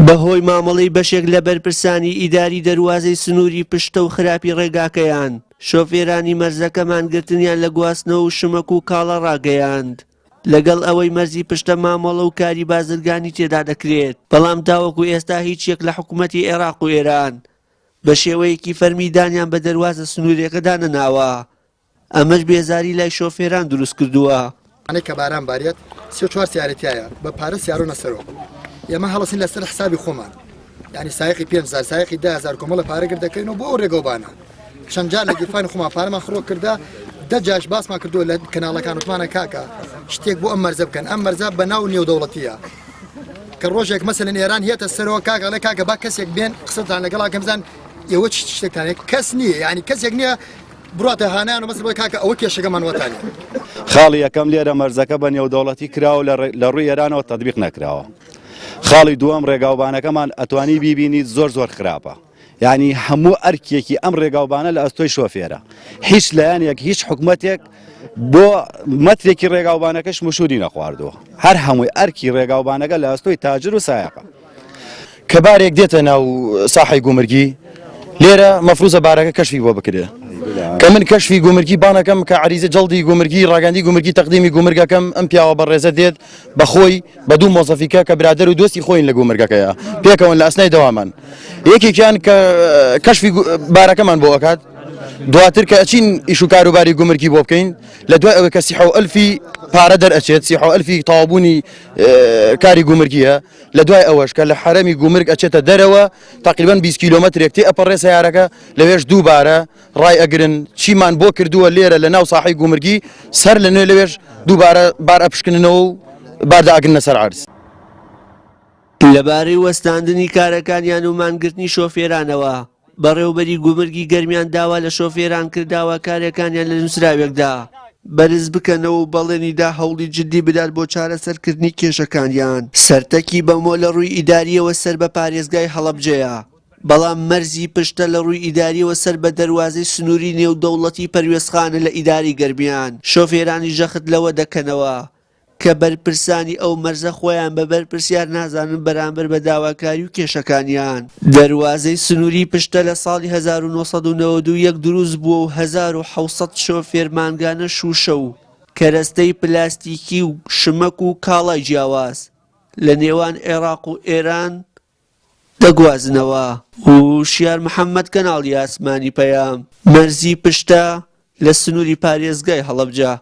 بەهۆی مامەڵەی بەشێک لە بەرپرسانی ئیداری دەروازەی سنووری پشتە و خراپی ڕێگاکەیان، شۆفێرانی مەرزەکە مانگرتنیان لە گواستنەوە و شمەک و کاڵا ڕاگەیاند. لەگەڵ ئەوەی مەرزی پشتە مامەڵە و کاری بازرگانی تێدا دەکرێت، بەڵام تاوەکو ئێستا هیچ یەک لە حکومەتی عێراق و ئێران بە شێوەیەکی فەرمی دانیان بە دەروازە سنووریەکەدا نەناوە، ئەمەش بێزاری لای شۆفێران دروست کردووە. ئەنێ کە باران بارێت سێ چوار سیارە تایە بە پارە سیارۆنە سەرۆ ئێمە هەڵەسین لەسەر حسابی خۆمان یعنی سایقی 5000 سایقی 10000 کۆمەڵە پارە گر دەکەین و بۆ ئەو ڕێگەوبانە چەند جار لە گیرفانی خۆمان پارەمان خڕۆ کردە دە جاش باسمان کردووە لە کەناڵەکان وتمانە کاکە شتێک بۆ ئەم مەرزە بکەن ئەم مەرزە بە ناو نێودەوڵەتیە کە ڕۆژێک مەسەلەن ئێران هێتە سەرەوە کاکە ئەڵێ کاکە با کەسێک بێن قسەتان لەگەڵا کەم بزان ئێوە چ شتێکتان هەیە کەس نییە یعنی کەسێک نییە بڕاتە هانایان و مەسەل بڵێ کاکە ئەوە کێشەکەمان وەتانە. خاڵی یەکەم لێرە مەرزەکە بە نێودەوڵەتی کراوە لە ڕووی ئێرانەوە تەتبیق نەکراوە. خاڵی دووەم ڕێگاوبانەکەمان ئەتوانی بیبینیت زۆر زۆر خراپە. یانی هەموو ئەرکێکی ئەم ڕێگاوبانە لە ئەستۆی شۆفێرە. هیچ لایەنێک هیچ حکومەتێک بۆ مەترێکی ڕێگاوبانەکەش مشوری نەخواردووە. هەر هەمووی ئەرکی ڕێگاوبانەکە لە ئەستۆی تاجر و سایەقە. کە بارێک دێتە ناو ساحەی گومرگی لێرە مەفروزە بارەکە کەشفی بۆ بکرێ کە من کەشفی گومرگی بانەکەم کە عریزە جەڵدی گومرگی ڕاگەندی گومرگی تەقدیمی گومرگەکەم ئەم پیاوە بەڕێزە دێت بەخۆی بە دوو مۆزەفیکە کە برادەر و دۆستی خۆین لە گومرگەکەیە پێکەوەن لە ئەسنای دەوامان یەکێکیان کە کەشفی بارەکەمان بۆ ئەکات دواتر کە ئەچین ئیش و کاروباری گومرگی بۆ بکەین لە دوای ئەوەی کە سیحە و ئەلفی پارە دەرئەچێت سیحە و ئەلفی تەواوبوونی کاری گومرگیە لە دوای ئەوەش کە لە حەرەمی گومرگ ئەچێتە دەرەوە تقریبا 20 کیلۆمەترێک تێ ئەپەڕێ سیارەکە لەوێش دووبارە ڕای ئەگرن چیمان بۆ کردووە لێرە لە ناو ساحەی گومرگی سەر لە نوێ لەوێش دووبارە بار ئەپشکننەوە و بار دائەگرنە سەر عەرز. لەبارەی وەستاندنی کارەکانیان و مانگرتنی شۆفێرانەوە، بەڕێوبەری گومرگی گەرمیان داوا لە شۆفێران کرد داواکاریەکانیان لە نوسراوێکدا بەرز بکەنەوە و بەڵێنی دا هەوڵی جدی بدات بۆ چارەسەرکردنی کێشەکانیان. سەرتەکی بەمۆ لە ڕووی ئیدارییەوە سەر بە پارێزگای هەڵەبجەیە، بەڵام مەرزی پشتە لە ڕووی ئیدارییەوە سەر بە دەروازەی سنووری نێودەوڵەتی پەروێزخانە لە ئیدارەی گەرمیان. شۆفێرانیش جەخت لەوە دەکەنەوە کە بەرپرسانی ئەو مەرزە خۆیان بە بەرپرسیار نازانن بەرامبەر بە داواکاری و کێشەکانیان. دەروازەی سنووری پشتە لە ساڵی 1991 دروست بووە و 1700 شۆفێر مانگانە شووشە و کەرەستەی پلاستیکی و شمەک و کاڵای جیاواز لە نێوان عێراق و ئێران دەگوازنەوە. وشیار محەمەد کەناڵی ئاسمانی پەیام، مەرزی پشتە لە سنووری پارێزگای هەڵەبجە.